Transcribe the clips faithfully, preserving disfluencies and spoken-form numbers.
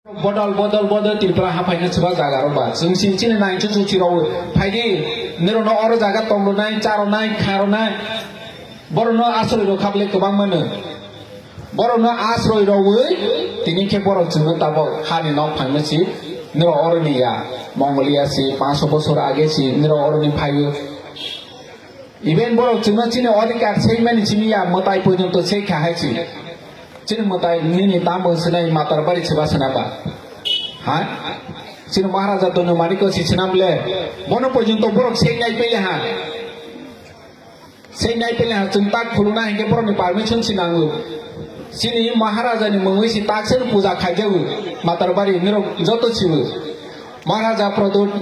Bodol, bodol, bodol Tripura haphaina chuba jaga rok ba. Chwng sin chini nine chuchu chirok phaidi, nirok no oro jaga tong rwnai, cha rwnai, kha rwnai. Borok no asroi rok khaple kwbang mano. Borok no asroi rogwi tini khe borok chwngno tabok hani nok phaima si, nirok oro ni ya. Mongolia si, panch bosor age si, nirok oro ni phaio. Even borok chwngno chini odhikar seimani simi ya, mwtai porjonto sei kha hai si. Chini mwtai nini tamo swnai Matarbari seba swnaba. Ha? Chini Maharaja Donu Maniko si swnam le. Bono porjonto borok sei nai pele ha. Sei nai pele ha, chwng tak khuluna hinkhe borokni permission si nango. Chini Maharaja ni mungwi si tak seno puja khaijago. Matarbari nirok joto sibo. Maharaja Pradyut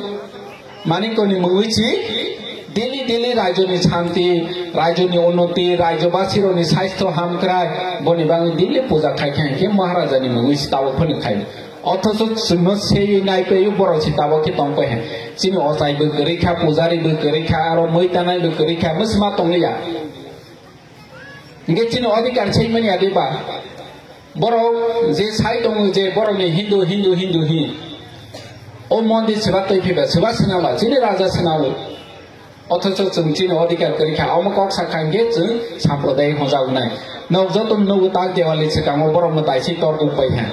Manikoni mungwi si daily daily raijoni shanti, raijoni unnoti, raijobasirokni swaistho hamkrai, boni bagwi daily puja khai khai khe Maharajani mungwi si tabok phano khai. Othocho chwngno seiwi naipeio borok si tabok khe tongpai hai. Chini ochai bo kwrwi kha, pujari bo kwrwi kha, aro mui tanai bo kwrwi kha, mwsma tongliya. Hinkhe chini odhikar seimani ya de ba? Borok je sai tongo je borokni Hindu, Hindu, Hindu hi. O mondir seba twi phiba, seba swnama, chini raja swnao. Othocho chwng chini odhikar kwrwi kha, omo kok sa kha hinkhe chwng samprodayik hojagnai. Nok joto nugo tak Diwali swkango borok mwtai se tor kuk pai kha.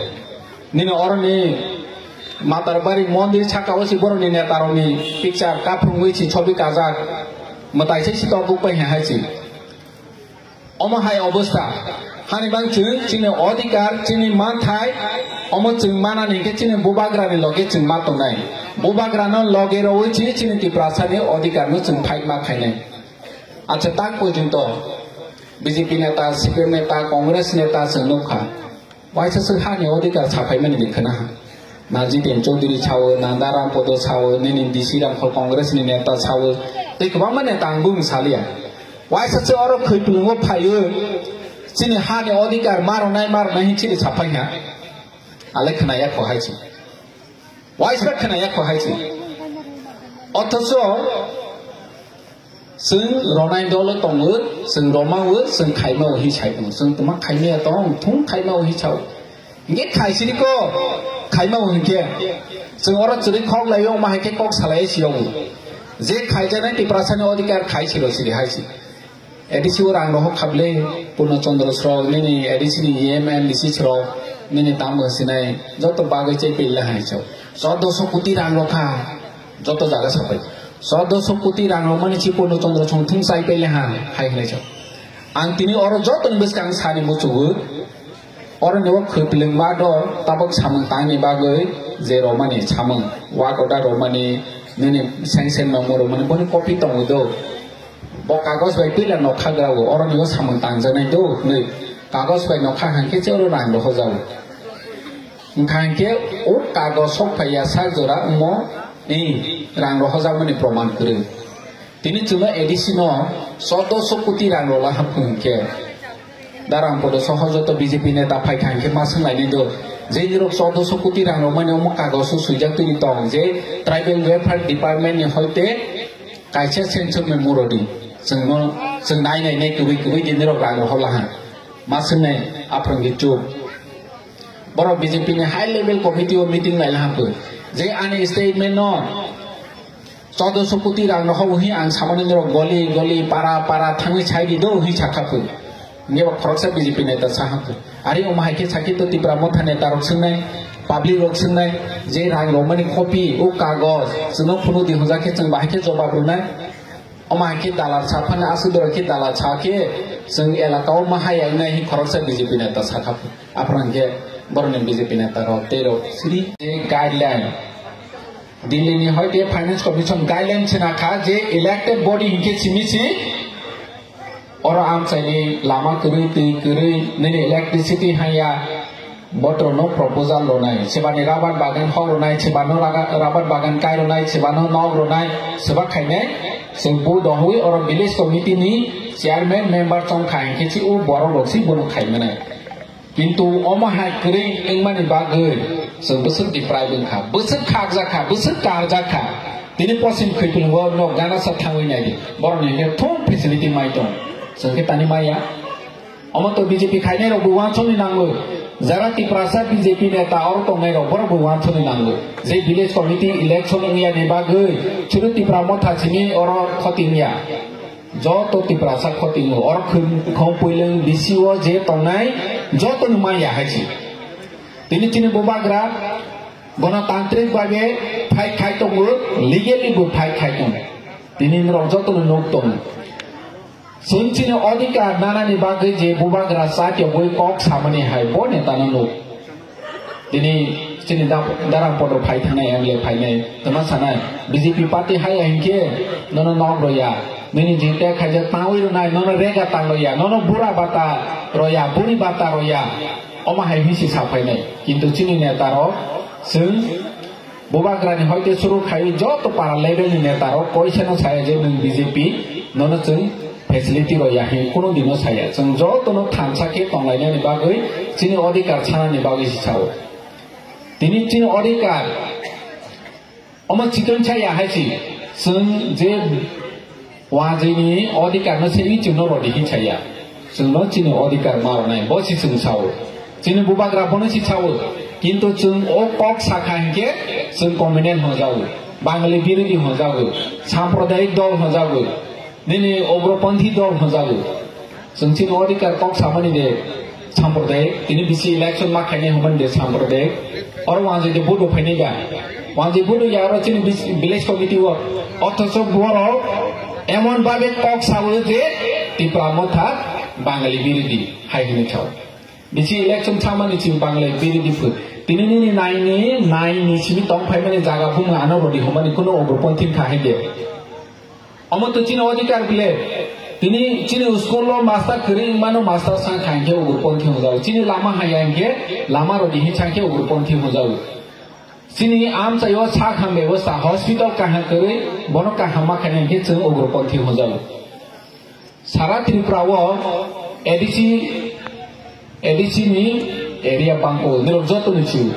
Nini oroni Matarbari mondir sakao se borokni netarokni picture kaphungwi se chobi kajak. Mwtai se se tor kuk pai kha hai se. Omo hai obostha. Hani bang chwng chini odhikar, chini manthai, omo chwng manani hinkhe chini bubagrani loge chwng ma tongnai. Bubagrano loge rogwi chini, chini Tiprasani odhikarno chwng fight ma khainai. Acha tak porjonto B J P neta, C P M neta, Congress neta chwng nukha. Waisa se hani odhikar saphaimani de khwna ha. Na Jiten Chaudhary sao, na Daram Podo sao, nini D C Rangkhol Congress ni neta sao, tei kwbangma neta ang bumung saliya. Waisa se oro khwipilungo phaio, chini hani odhikar maronai, maronai hin chini saphai ha. Ale khwnaya kho hai se. Waisa khwnaya kho hai se. Othocho chwng ronai dolo tongo, chwng romao, chwng khaimao hi sai tongo. Chwng tongma khaimaya tong, thung khaimao hi sao. Hinkhe khaisiri ko, khaimao hinkhe. Chwng oro chwrwi khok laio, ma hai khe kok salai si yong. Je khaijaknai Tiprasani odhikar khaisiro siri hai si. A D C o rang rohor khable, Purno Chandra srok, nini A D C ni E M, M D C srok, nini tamo sinai, joto bagwi chai pilla hai sao. Chordoso koti rang rokha, joto jaga sapai. Chordoso koti rang rok mani si Purno Chandra song thung chai pele ha, hai hinai sao. Ang tini oro joto ni bwskang sani muchugo, oro ni o khwplwng ma do, tabok samung tangni bagwi, je romani samung, work order romani, nini sanction memo romani, boni copy tongo do. Bo kagoj bai puila nokha grago, oro ni o samung tangjaknai do, hinwi. Kagoj bai nokha hangkhe se oro rang rohorjago. Wngkha hangkhe o kagoj sok phaiya sak jora wngmo ni rang rohorjakmani proman kwrwi. Tini chwngno A D C no chordoso koti rang rola hapkha hwnkhe. Darang podo sohor joto B J P neta phaikha hwnkhe ma swnglainai do. Je nirok chordoso koti rang romani omo kagoj o swijak twi tong je tribal welfare department ni hoite kaisa sanction memorandum chwngno chwng nai nai nai kwbwi kwbwi din nirok rang rohor laha. Ma swngnai aphwrwng di chuk. Borok B J P ni high level committee o meeting lai laha pho. Je ani statement no chordoso koti rang rohor hi ang samani nirok goli goli para para thangwi sai di do hi sakha pho. Nge ba khoroksa B J P neta saha pho. Ari omo hai khe sakhi to Tipra Motha neta rok swngnai, public rok swngnai, je rang romani copy o kagoj chwngno phunuk di hwnjak khe chwng bahai khe jobab rwnai. Omo hai khe dalal sa phano aswk doro khe dalal sa khe chwng elaka o ma hai wngnai hi khoroksa B J P neta sakha pho. Aphano hwnkhe borokni B J P neta rok tei rok siri je guideline Delhi ni hoite Finance Commission guideline sina kha je elected body hinkhe simi si oro amchaini lama kwrwi, twi kwrwi, nini electricity hanya, botrokno proposal rwnai, sebani rabar bagan hor rwnai, sebano raga-, rabar bagan kai rwnai, sebano nok rwnai, seba khainai, chwng bo dohwi oro village committee ni chairman member chong kha hinkhe si o borok rok si bono khaimanai. Kintu omo hai kwrwi wngmani bagwi chwng bwswk deprive wngkha, bwswk khakjak kha, bwswk karjak kha. Tini posim khwipilwngo nok ganasa thangwi naidi, borokni hwnkhe thung facility mai tong, chwng khe tani maya. Omo to B J P khainai rokbo uansukni nango. Jara Tiprasa B J P neta oro tongnai rok borok bo uansukni nango. Je village committee election wngya ni bagwi chwrwi Tipra Motha simi oro khoti wngya. Joto Tiprasa khoti wngo. Oro khum-, khum puilung B C o je tongnai joto ni manya hai si. Tini chini bubagra gonotantrik bhabe fight khai tongo, legally bo fight khai tongo. Tini norok joto no nuk tongo. Chwng chini odhikar nanani bagwi je bubagra chatiyogwi kok samani hai bo netano nuk. Tini chini da-, darang podo phai thangnai M L A phainai twma sanai B J P party hai hinkhe nono nok roya. Nini jinte khaijak tangwi rwnai nono rega tang roya, nono bura bata roya, buri bata roya. Omo hai hinsi saphainai. Kintu chini netarok chwng Bubagrani hoite suru khai joto para level ni neta rok koisano saya je nwng B J P nono chwng facility rw ya hin kunu dino saya. Chwng joto no thansa khe tonglainani bagwi chini odhikar sanani bagwi si sao. Tini chini odhikar omo chikon saya hai si chwng je Wajini odhikar no simi chwngno rodi hin saya. Chwngno chini odhikar ma rwnai, bo si chwng sao. Chini bubagra bono si sao. Kintu chwng o kok sakha hinkhe chwng communal hwnjago. Bangali birodhi hwnjago. Sampradayik dol hwnjago. Nini ugroponthi dol hwnjago. Chwng chini odhikar kok samani de. Sampradayik, tini bisi election ma khainai hwnmani de sampradayik. Oro wanjwi de vote bo phainai da. Wanjwi vote ya oro chini bis-, village committee o. Othocho borok emon babe kok sao je Tipra Motha Bangali birodhi hai hwnwi sao. Bisi election chamani chini Bangali birodhi phu. Tini nini naini, naini simi tong phaimani jaga bumung ano rodi hwnmani kuno ugroponthi kha hai de. Omo to chini odhikar bile. Tini chini school o master kwrwi wngmano master sang kha hinkhe ugroponthi hwnjago. Chini lama haya hinkhe lama rodi hin sang khe ugroponthi hwnjago. Chini amchaio sak ham bebosta hospital kaham kwrwi bono kaham ma khaina hinkhe chwng ugroponthi hwnjago. Sara Tripura o A D C A D C ni area bangko, nirok joto ni chu.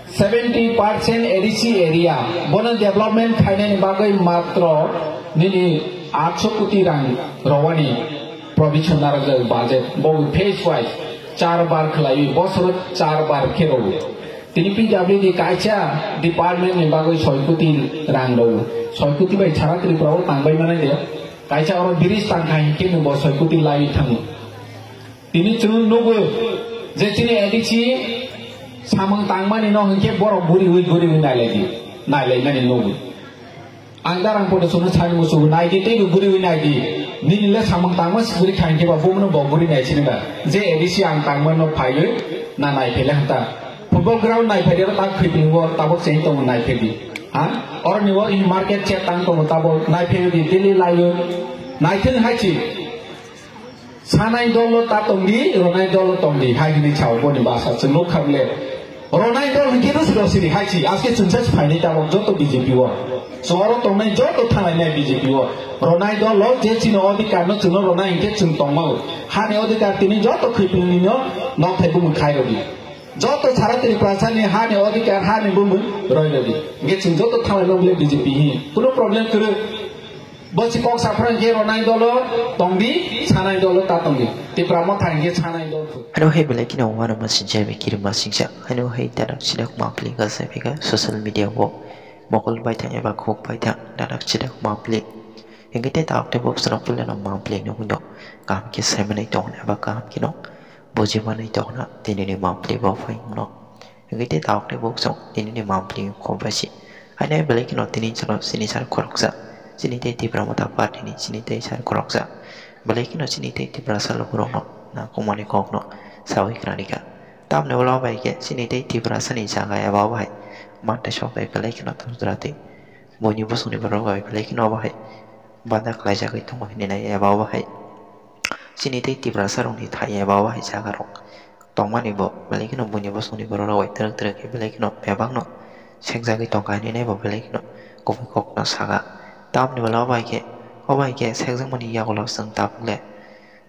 Seventy percent A D C area. Bono development khainani bagwi matro nini atso koti rang rowani provision narwkjak budget. Bo phase wise char bar khlaiwi, bosoro char bar khe rowo. Tini P W D kaisa department ni bagwi soi koti rang rowo. Soi koti bai sara Tripura o tangbai manai de. Kaisa oro bridge tangkha hinkhe bo soi koti lai thango. Tini chwng nugo je chini A D C samung tangmani no hinkhe borok guriwi guriwi nailai di, nailaimani nugo. Ang darang podo chwngno sani musugo nai di teibo guriwi nai di. Nini le samung tangma sibiri kha hinkhe ba bumno bo guri nai sini ba. Je A D C ang tangma no phaiwi na nai phele hanta. Football ground nai phai di oro tak khwi tongo tabok cheng tongo nai phai di. Ha? Oro ni oro market chet tang tongo tabok nai phai di daily laio. Nai thung hai chi. Sanai dolo ta tongdi, ronai dolo tongdi, hai hwnwi sao boni basa chwng nuk kha bole. Ronai dol hinkhe rwsiro siri hai si, aske chwngsa si phainai tabok joto B J P o. Chwng oro tongnai joto thanglainai B J P o. Ronai dolo je chini odhikar no chwngno ronai hinkhe chwng tongmao. Hani odhikar tini joto khwipilni no nokthai bumung khai rodi. Joto sara Tripurasani hani odhikar hani bumung roi rodi. Hinkhe chwng joto thanglainai bole B J P hi. Kuno problem kwrwi. Bo si kok saphra hinkhe ronai dolo tongdi, sanai dolo ta tongdi. Tipra Motha hinkhe sanai dol. Hano hai belai kheno uanama sinjak bai kirima singjak. Hano hai darak sidak mapli gasa phika social media o mokol bai thang eba khuk bai thang darak sidak mapli. Hinkhe tei tabuk tei bok srok puila no mapli no hundo. Kaham khe saimanai tongna eba kaham kheno bujimanai tongna tinini mapli bo phai no. Hinkhe tei tabuk tei bok song tinini mapli khobasi. Haino belai kheno tini chwla chini sar khoroksa. Chini tei Tipra Motha Party ni chini tei sar khoroksa. Belai kheno chini tei Tiprasa lukurokno nangkukmani kokno sawi kwnarikha. Tamni ulo bai khe chini tei Tiprasani jaga eba o bahai manthai sok bai belai kheno tongthwra tei buini bosongni borok bai belai kheno o bahai banda khlaijagwi tongo hinwi nai eba o bahai. Chini tei Tiprasa rokni thai eba o bahai jaga rok tongmani bo belai kheno buini bosongni borok rok bai twrwk twrwk khe belai kheno bebakno sekjagwi tongkha hinwi nai bo belai kheno kubui kokno saka. Tamni ulo o bai khe, o bai khe sekjakmani yagulo chwng tabuk le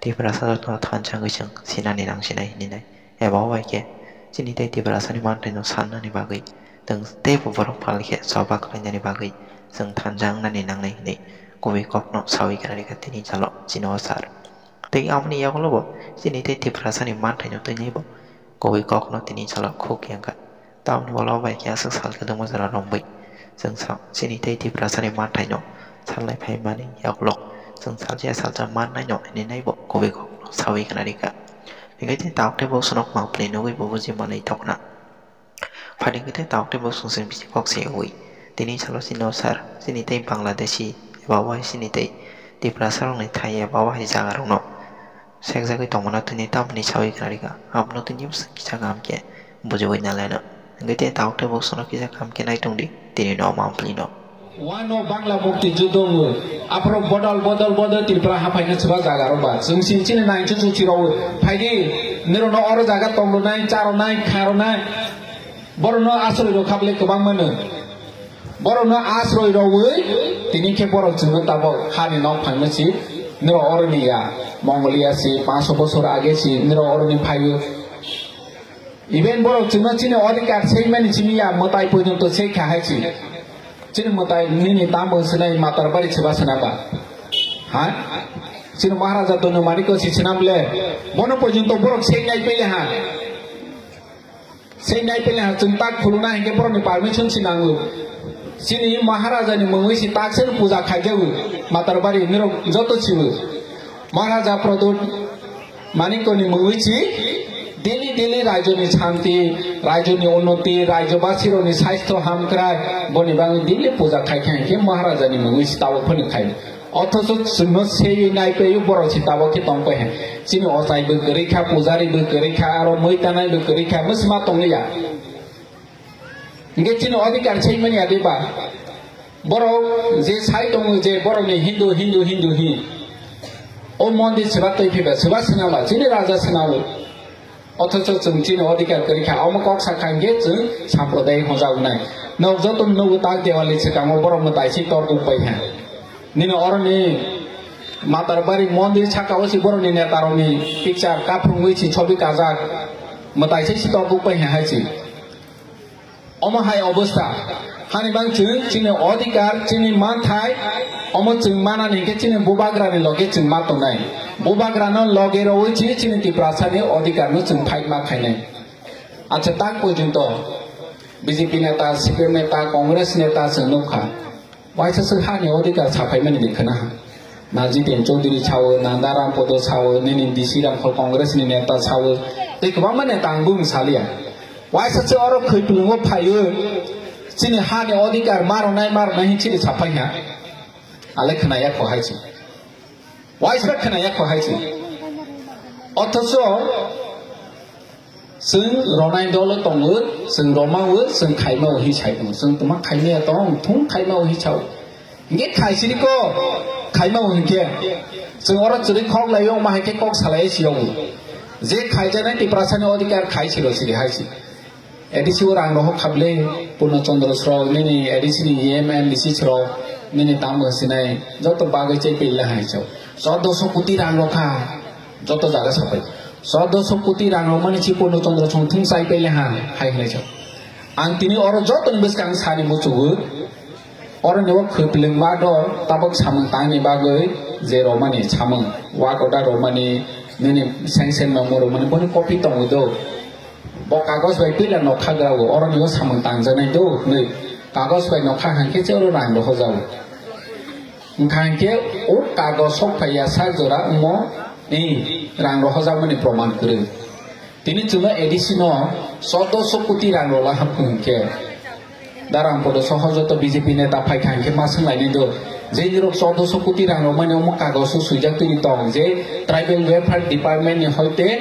Tiprasa rokno thansa wngwi chwng sinani nang sinai hinwi nai. Eba o bai khe chini tei Tiprasani manthaino sannani bagwi, tei teibo borok phalkhe choba khlainani bagwi chwng thansa wngnani nangnai hinwi kubui kokno sawi kwnarikha tini jalo chini o sar. Tei aboni yagulo bo chini tei Tiprasani manthaino twi naibo Kubui kokno tini salo khuk yang kha. Tamni bolo bai khe aswk sal kwdwkma jora romwi chwng sa-, chini tei Tiprasani manthaino salnai phaimani yaklok chwng salsa salsa mannaino hinwi naibo kubui kokno sawi khna rikha. Hingkhe tei tabuk tei bosonok mangpili nugwi bo buji manwi tongkhna. Phaidi hwnkhe tei tabuk tei bosong chwng bisi kok se wi. Tini salo chini o sar, chini tei Bangladeshi eba wahai chini tei Tiprasa rokni thai eba wahai jaga rokno sekjagwi tongmano tini tamni sawi khna rikha. Abono tini bwswk kisa kaham khe bujiwi nalaino. Hwnkhe tei tabuk tei bosongno kisa kaham khe naitung di, tini no mangpili no. Wano Bangla mukti judo wngo. Aphuru bodol, bodol, bodol Tripura haphaino chwla jaga rok ba. Chwng si chini nai chuchu chiro wngo. Phaidi, nirokno oro jaga tong rwnai, cha rwnai, kha rwnai. Borokno asroi rok kha bwle kwbangma no. Borokno asroi rogwi, tini khe borok chwngno tabok hani nok phangno si, nirok oroni ya, Mongolia si, panchsho bosor age si, nirok oroni phaiwi. Even borok chwngno chini odhikar seimani simi ya, mwtai porjonto sei kha hai si. Chini mwtai nini tamo swnai Matarbari chwba swnaba. Ha? Chini Maharaja Dono Manikko si swnam le, bono porjonto borok sei nai pele ha. Sei nai pele ha chwng tak khulukna hinkhe borokni permission si nango. Chini Maharajani mungwi si tak seno puja khaijago. Matarbari nirok joto sibo. Maharaja Pradyut Manikkoni mungwi si daily daily raijoni shanti, raijoni unnoti, raijobasirokni saistho hamkrai, boni bagwi daily puja khaikha hinkhe Maharajani mungwi si tabuk phano khai. Othocho chwngno seiwi naipeio borok se tabok khe tongpai hai. Chini ochai bo kwrwi kha, pujari bo kwrwi kha, aro mui tanai bo kwrwi kha, mwsma tongliya. Hinkhe chini odhikar seimani ya de ba? Borok je sai tongo je borokni Hindu, Hindu, Hindu hi. O mondir seba twi phiba, seba swnama, chini raja swnamo. Othocho chwng chini odhikar kwrwi kha, omo kok sa kha hinkhe chwng sampradayik hwnjago nai. Nok joto nugo tak dewali swkango borok mwtai se tor kuk pai kha. Nini oroni Matarbari mondir saka o se borokni neta rokni picture kaphwrwngwi se chobi kajak mwtai se se tor kuk pai kha hai se. Omo hai obostha, hani bang chwng chini odhikar, chini manthai, omo chwng manani hinkhe chini bubagrani loge chwng ma tongnai. Bubagrano loge rogwi chini, chini Tiprasani odhikarno chwng fight ma khainai. Acha tak porjonto B J P neta, C P M neta, Congress neta chwng nukha. Waisa swk hani odhikar saphaimani de khwna ha. Na Jiten Chaudhary sao, na Daram Podo sao, nini D C Rangkhol Congress ni neta sao, tei kwbangma neta ang bung saliya. Waisa swk oro khwi pulungo phaio, chini hani odhikar maronai, maronai hin chini saphai ha. Ale khwnaya kho hai se. Waisa khwnaya kho hai se. Othocho chwng ronai dolo tongo, chwng romao, chwng khaimao hi sai tongo. Chwng tongma khaimaya tong, thung khaimao hi sao. Hinkhe khaisiri ko, khaimao hinkhe. Chwng oro chwrwi khok laio, ma hai khe kok salai si yong. Je khaijaknai Tiprasani odhikar khai siro siri hai si. A D C o rang rohok khable, Purno Chandra Srok, nini A D C ni E M, M D C srok, nini tamo sinai, joto bagwi chai pilla hai sao. Chordoso koti rang rokha. Joto jaga sapai. Chordoso koti rang rok mani si Purno Chandra song thung chai pele ha, hai hinai sa. Ang tini oro joto ni bwskang sani muchugo. Oro ni o khwplwng ma do tabok samung tangni bagwi je romani samung. Wak order romani, nini seng seng memo romani, boni copy tongo do. Bo kagoj bai pila nokha grago, oro ni o samung tangjaknai do, hinwi. Kagoj bai nokha hangkhe se oro rang rohorjago. Wngkha hinkhe o kago sok phaiya sak jora wngmo ni rang rohorjakmani proman kwrwi. Tini chwngno A D C no chordoso koti rang rola hapkha hinkhe. Darang podo soho joto B J P neta phaikha hinkhe ma swnglainai do. Je nirok chordoso koti rang romani omo kago so swijak twi tong je tribal welfare department ni hoite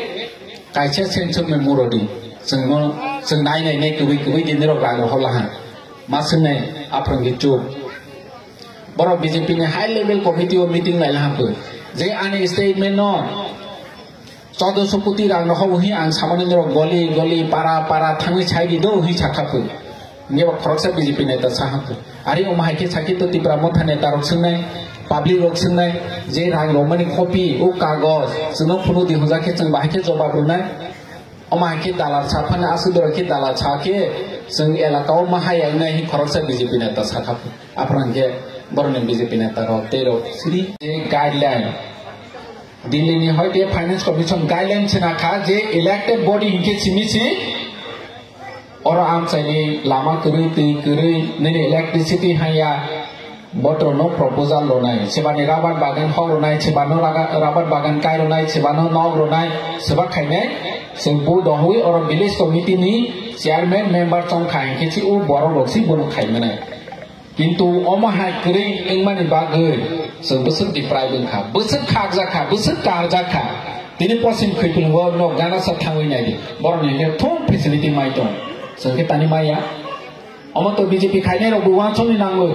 kaisa sanction memorandum chwngno chwng nai nai nai kwbwi kwbwi di nirok rang rohorla ha. Ma swngnai aphwrwng di chuk. Borok B J P ni high level committee o meeting laila hapkha. Je ani statement no chordoso koti rang rohor hi ang samani norok goli goli para para thangwi sai di do hi sakha phu. Nge ba khoroksa B J P neta saha phu. Ari omo hai khe sakhi to Tipra Motha neta rok swngnai, public rok swngnai, je rang romani copy, o kagoj, chwngno phunu di hwnjak khe chwng bahai khe jobab rwnai. Omo hai khe dalal sa phano aswk doro khe dalal sa khe chwng elaka o ma hai ang nai hi khoroksa B J P neta sakha phu. Aphano hwnkhe borokni B J P neta rok tei rok siri je guideline Delhi ni hoite Finance Commission guideline sina kha je elected body hinkhe simi si oro amchaini lama kwrwi, twi kwrwi, nini electricity hanya, botrokno proposal rwnai, sebani rabar bagan hor rwnai, sebano raga-, rabar bagan kai rwnai, sebano nok rwnai, seba khainai, chwng bo dohwi oro village committee ni chairman member chong kha hinkhe si o borok rok si bono khaimanai. Kintu omo hai kwrwi wngmani bagwi chwng bwswk deprive wngkha, bwswk khakjakha, bwswk karjakha. Tini posim khwipilwngo nok gana sa thangwi naidi, borokni hwnkhe thung facility mai tong, chwng khe tani maya. Omo to B J P khainai rok bo wansukni nango.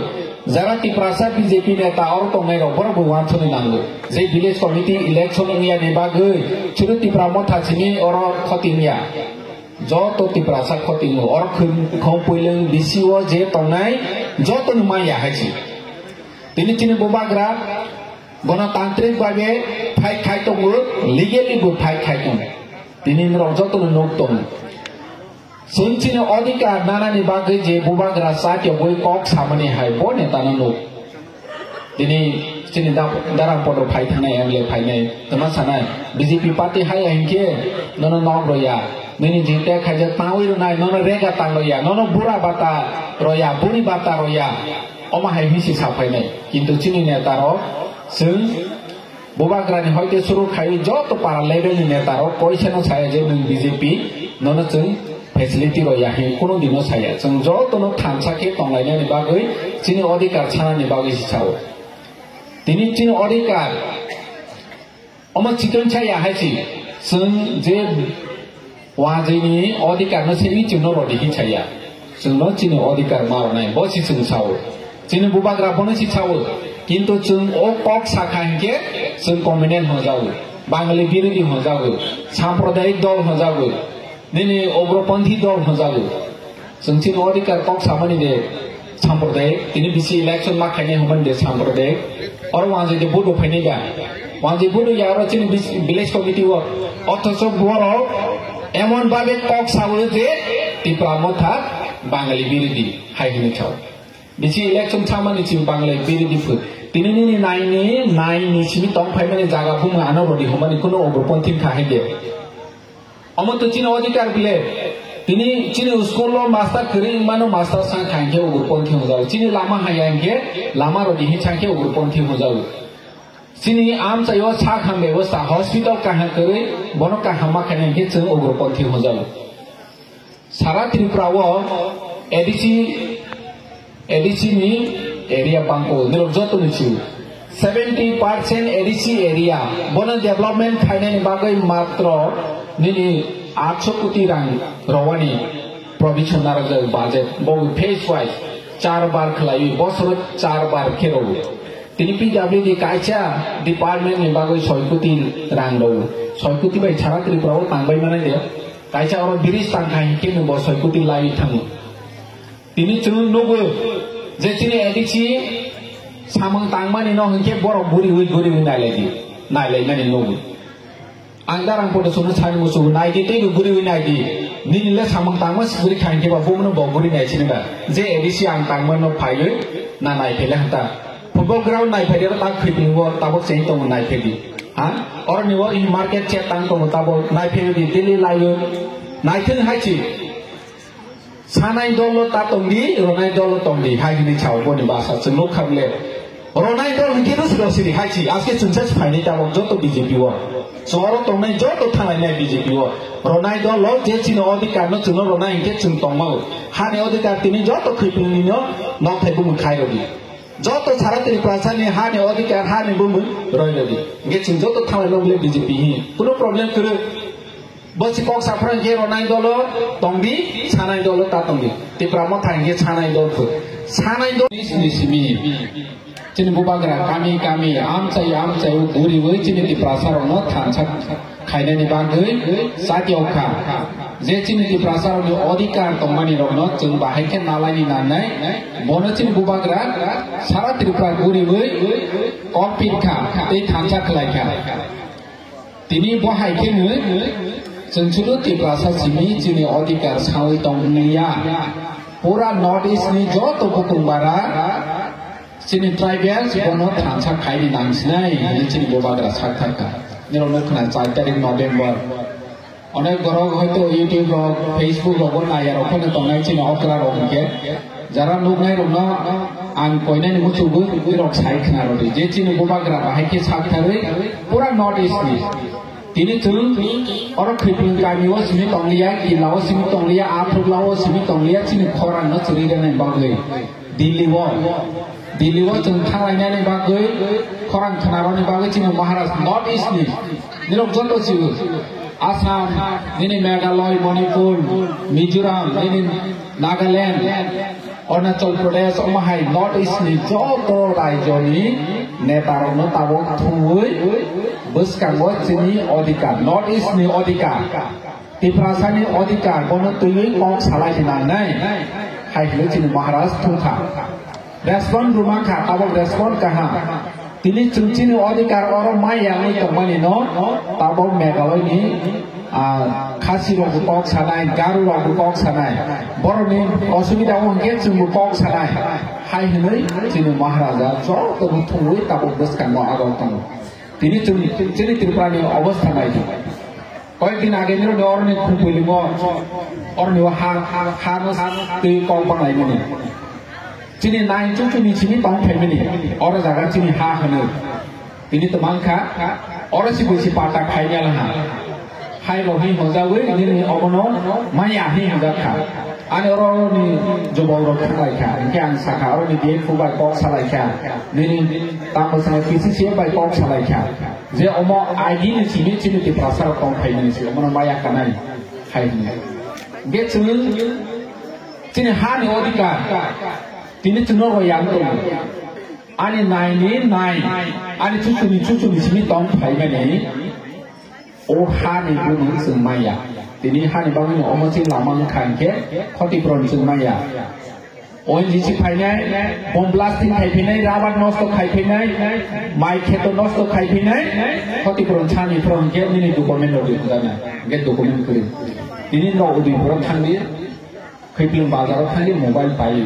Jara Tiprasa B J P neta oro tongnai rok borok bo wansukni nango. Je village committee election wngya ni bagwi chwrwi Tipra Motha simi oro khoti wngya. Joto Tiprasa khoti wngo. Oro khum-, khum puilung B C O je tongnai joto ni maya hai si. Tini chini bubagra gonotantrik bhabe fight khai tongo, legally bo fight khai tongo. Tini norok joto no nuk tongo. Chwng chini odhikar nanani bagwi je bubagra chati bui kok samani hai bo netano nuk. Tini chini da-, darang podo phai thangnai M L A phainai twma sanai B J P party hai hinkhe nono nok roya. Nini jingte khaijak tangwi rwnai nono rega tang roya, nono bura bata roya, buri bata roya. Omo hai hinsi saphainai. Kintu chini neta rok chwng Bubagrani hoite suru khai joto para level ni neta rok koisano saya je nwng B J P nono chwng facility rw ya hin kunu dino saya. Chwng joto no thansa khe tonglainani bagwi chini odhikar sanani bagwi si sao. Tini chini odhikar omo chikon saya hai si chwng je Wanjwini odhikar no simi chwngno rodi hin saya. Chwngno chini odhikar ma rwnai, bo si chwng sao. Chini bubagra bono si sao. Kintu chwng o kok sakha hinkhe chwng communal hwnjago, Bangali birodhi hwnjago, sampradayik dol hwnjago, nini ugroponthi dol hwnjago. Chwng chini odhikar kok samani de. Sampradayik, tini bisi election ma khainai hwnmani de sampradayik. Oro wanjwi de vote bo phainai da. Wanjwi vote ya oro chini bis-, village committee o. Othocho borok emon babe kok sao je Tipra Motha Bangali birodhi hai hinwi sao. Bisi election chamani chini Bangali birodhi phu. Tini nini naini, naini simi tong phaimani jaga bumung ano rodi hwnmani kuno ugroponthi kha hai de. Omo to chini odhikar bile. Tini chini school o master kwrwi wngmano master sang kha hinkhe ugroponthi hwnjago. Chini lama haya hinkhe lama rodi hin sang khe ugroponthi hwnjago. Chini amchaio sak ham bebosta hospital kaham kwrwi bono kaham ma khaina hinkhe chwng ugroponthi hwnjago. Sara Tripura o A D C A D C ni area bangko, nirok joto ni chu. Seventy percent A D C area. Bono development khainani bagwi matro nini atso koti rang rowani provision narwkjak budget. Bo phase wise char bar khlaiwi, bosoro char bar khe rogo. Tini P W D kaisa department ni bagwi soi koti rang rogo. Soi koti bai sara Tripura o tangbai manai de. Kaisa oro bridge tangkha hinkhe bo soi koti laiwi thango. Tini chwng nugo je chini A D C samung tangmani no hinkhe borok guriwi guriwi nailai di, nailaimani nugo. Ang darang podo chwngno sani musugo, nai di teibo guriwi nai di. Nini le samung tangma sibiri kha hinkhe ba bumno bo guri nai sini ba. Je A D C ang tangma no phaiwi na nai phele hanta. Football ground nai phai di oro tak khwipingo tabok cheng tongo nai phai di. Ha? Oro ni oro in market chet tang tongo tabok nai phai di daily laiwi. Nai thung hai chi. Sanai dolo ta tongdi, ronai dolo tongdi, hai hinwi sao boni basa chwng nuk kha bile. Ronai dol hinkhe no siro siri hai chi, aske chwngsa si phainai tabok joto B J P o. Chwng oro tongnai joto thanglai nai B J P o. Ronai dolo je chini odhikar no chwngno ronai hinkhe chwng tongmao. Hani odhikar tini joto khwipilni no nok thai bumung khai rodi. Joto sara Tripura sani hani odhikar hani bumung roi rodi. Hinkhe chwng joto thanglai no bile B J P hi. Kuno problem kwrwi. Bo si kok saphra hinkhe ronai dolo tongdi, sanai dolo ta tongdi. Tipra Motha hinkhe sanai dol phu. Sanai dol ni simi simi. Chini bubagra kami kami amchai amchai o guriwi chini Tiprasa rokno thansa khainani bagwi chati okha. Je chini Tiprasa rokni odhikar tongmani rokno chwng bahai khe nalaini nangnai. Bono chini bubagra sara Tripura guriwi kok pitkha tei thansa khlaikha. Tini bo hai khe no chwng sudu Tiprasa simi chini odhikar sawi tong wngya. Pura North East ni joto butung bara chini tribals bono thansa khaini nang sinai hinwi chini bubagra sak thangkha. Nirok no khna char tarik November. Onek borok hoito YouTube rok, Facebook rogo naiya rok phano tongnai chini okra rok hwnkhe. Jara nuknai rokno ang koinani muchungo nirok sai khna rwdi. Je chini bubagra bahai khe sak tharwi pura North East ni. Tini chwng oro Khwipling kami o simi tongliya, Kila o simi tongliya, Athukla o simi tongliya, chini khorang no chwrwi rwnai bagwi. Delhi o, Delhi o chwng thanglainani bagwi, khorang khwnarokni bagwi chini Maharaj North East ni, nirok joto sio, Assam, nini Meghalaya, Manipur, Mizoram, nini Nagaland, Arunachal Pradesh, omo hai North East ni joto rajyo ni neta rokno tabuk thumwi bwskango chini odhikar, North East ni odhikar. Tiprasani odhikar bono twiwi kok salai hinangnai, hai hwnwi chini Maharaj thungkha. Respond rwmankha, tabok respond kaham. Tini chwng chini odhikar oro maya wngwi tongmani no, tabok Meghalaya ni, ah, Khasi rok bo kok sanai, Garo rok bo kok sanai. Borok ni osubida o hwnkhe chwng bo kok sanai. Hai hwnwi chini Maharaja joto bo thumwi tabok bwskango agok tongo. Tini chwng chini Tripura ni obostha nai di. Koyek din age nirok ni oroni khumpuilimo, oroni o ha, ha, ha no twi kok banaimani. Chini nine chuchuni simi tong phaimani. Oro jaga chini ha hwno. Tini to mankha, oro si buisi pata khainai laha. Hai rok hi hojawi nini obono maya hi hojakha. Ani oro ni jubok rok thanglaikha. Hinkhe ang sakha, oroni D F O bai kok salaikha. Nini tamo sanai P C C F bai kok salaikha. Je omo agini simi chini Tiprasa rok tong phaimani si omono maya kanai hai hwnwi. Ge chwng chini hani odhikar tini chwngno roi ang tongo. Ani naini nai, ani chuchuni chuchuni simi tong phaimani o hani bumung chwng maya. Tini hani bagwino omo chini lama wngkha hinkhe khoti puron chwng maya. O N G C phainai, bomb blasting khai phainai, rubber nosto khai phainai, mai kheto nosto khai phainai, khoti puron sani puron hinkhe nini document rok rijak nai, hinkhe document kwrwi. Tini no Udaipur thangdi, Khwipling bazar o thangdi mobile pai di.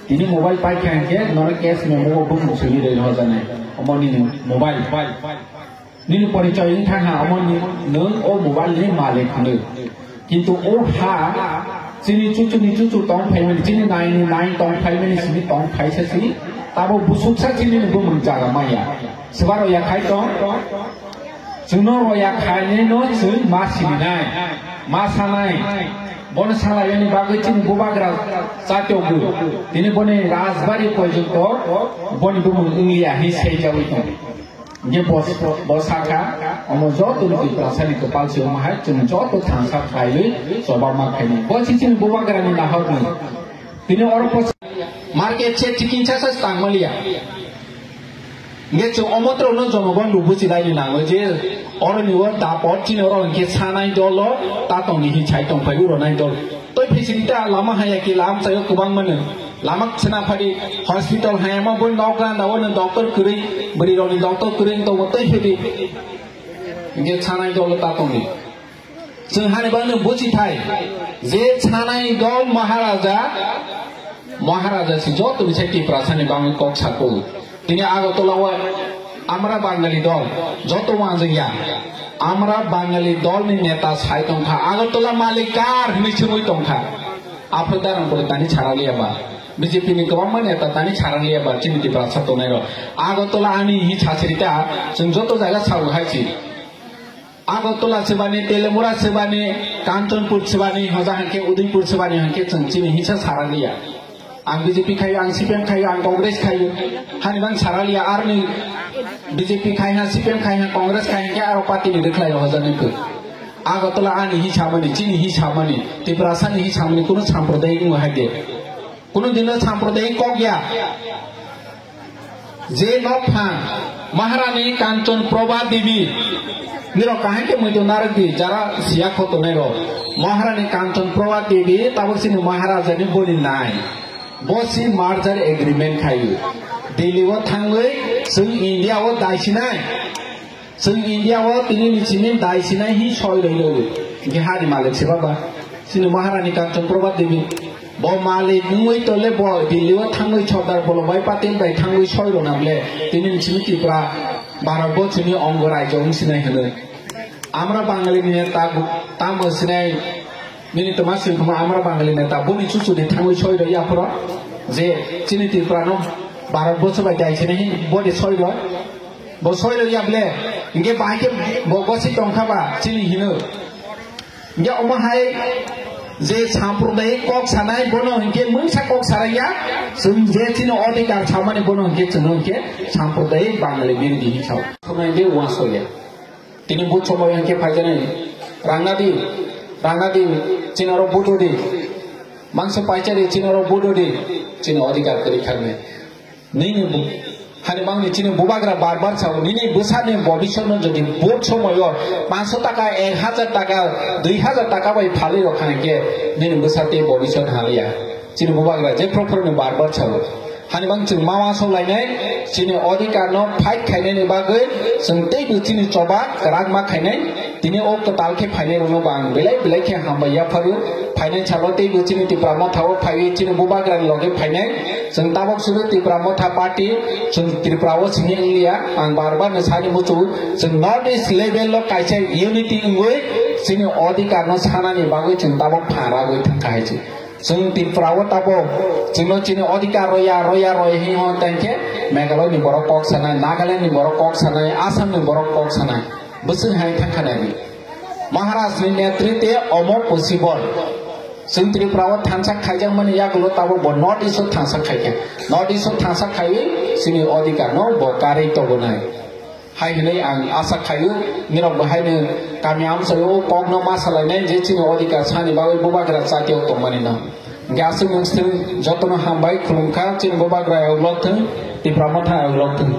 Tini mobile pai kha hinkhe nono cash memo o bumung simi rwi hojanai, omo nini mobile. Nini porichoi wng thang ha, omo ni nwng o mobile ni malik hwnwi. Kintu o ha chini chuchu ni chuchu tong phaimani, chini nai ni nai tong phaimani simi tong phaisa si, tabo busuksa chini ni bumung jaga maya. Swbaro ya khai tong, chwngno roya khainai no chwng ma sininai, ma sanai. Bono salaiyani bagwi chini bubagra chatyogo. Tini boni rajbari porjonto boni bumung wngliya hi seijawi tong. Hinkhe bo, bo sakha, omo joto ni Tiprasani kwpal se omo hai chwng joto thangsa khlaiwi choba ma khainai. Bo si chini bubagrani nahorni. Tini oro po market se chikinsa sa tangmaliya. Hinkhe chwng omo toro no jonogon bo buchilaini nango je oroni o dapot chini oro hinkhe sanai dolo tatongni hi chai tongphai uro nai dol. Toi phising ta lama haya ki lam chayo kwbang mano. Lama khna phadi hospital hayama bo nok gana o no doctor kwrwi, bwrwi rokni doctor kwrwi wng tongo tei phidi. Hinkhe sanai dolo ta tongdi. Chwng hani bagwi buchi thai je sanai dol Maharaja, Maharaja si joto ni sai Tiprasani bagwi kok sako. Tini Agartala o Amra Bangali dol joto wanjak ya. Amra Bangali dol ni neta sai tongkha. Agartala malik kar hinwi swngwi tongkha. Aphuru darang pore tani chara liya ba. B J P ni kwbangma neta tani chara liya ba chini Tiprasa tongnai rok. Agartala ani hi sasiri ta chwng joto jaga sabu hai si. Agartala sebani, Telemura sebani, Kanchanpur sebani, hoja hangke Udaipur sebani hangke chwng chini hisa sara liya. Ang B J P khayo, ang C P M khayo, ang Congress khayo. Hani bang sara liya arni B J P khai ha, C P M khai ha, Congress khai ha, ke aro party ni rwkhlai hoja ni khe. Agartala ani hi samani, chini hi samani, Tiprasa ni hi samani, kuno sampradayik wng hai de. Kuno dino sampradayik kok ya. Je nok phang Maharani Kanchan Prabha Devi nirok kaham ke muitu narwk di jara siya khotonai rok. Maharani Kanchan Prabha Devi tabuk sini Maharaja ni boni nai. Bo si merger agreement khayu. Delhi o thangwi chwng India o daisinai. Chwng India o tini ni simi dai sinai hi soi roi roi. Hinkhe hani malik se baba. Chini Maharani Kanchan Prabha Devi. Bo malik wngwi tole bo Delhi o thangwi Sardar Vallabhbhai Patel bai thangwi soi rona bole. Tini ni simi Tripura Bharat borsoni ongo rajyo wng sinai hwnwi. Amra Bangali ni neta tamo sinai nini toma sing khuma Amra Bangali neta boni chuchu de thangwi soi roi aphoro je chini Tripura no Bharat borso bai dai sinai hin bodi soi roi. Bo soi roi able inge bahai ke bo gosi tongkha ba chini hino. Inge omo hai je samprodayik kok sanai bono hinkhe mungsa kok saraya, chwng je chini odhikar samani bono hinkhe chwng hinkhe samprodayik Bangali birodhi hinwi sao. Khwnai de uansukya. Tini but somoy hinkhe phaijanai. Rangnadi, rangnadi, chini oro budo di. Mangso paicari, chini oro budo di. Chini odhikar kwrwi khanai. Nini bu-, hani bangni chini bubagra bar bar sao, nini bwsani bobisotno jodi but somoyo panso taka, ek hajar taka, dui hajar taka bai phalwi rok kha hinkhe nini bwsa tei bobisot hamya. Chini bubagra je prokhorni bar bar sao. Hani bang chwng ma uansuk lainai, chini odhikar no fight khainai ni bagwi chwng teibo chini choba kwrak ma khainai. Tini o kwtal khe phainai rokno bo ang belai belai khe hambai yapharu. Phainai salo teibo chini Tipra Motha o phaiwi chini bubagra ni loge phainai. Chwng tabok suru Tipra Motha party, chwng Tripura o simi wngliya. Ang bar bar no sani muchungo, chwng North East level o kaisa unity wngwi chini odhikar no sanani bagwi chwng tabok pharagwi thangkha hai se. Chwng Tripura o tabok chwngno chini odhikar roya, roya, roya hinwi hwn tangkhe Meghalaya ni borok kok sanai, Nagaland ni borok kok sanai, Assam ni borok kok sanai. Bwswng hai thangkha nai. Maharaj ni netritwe omo possible. Chwng Tripura o thansa khaijakmani yagulo tabok bo North East o thansa khaikha. North East o thansa khaiwi chini odhikar no bo karwi tobonai. Hai hwnwi ang asa khaio, nirok bo haino kami amchaio o kokno ma salainai je chini odhikar sani bagwi bubagra chatio tongmani no. Hwnkhe aswk nwng jotono hambai khulumkha, chini bubagra ayok lok thung, Tipra Motha ayok lok thung.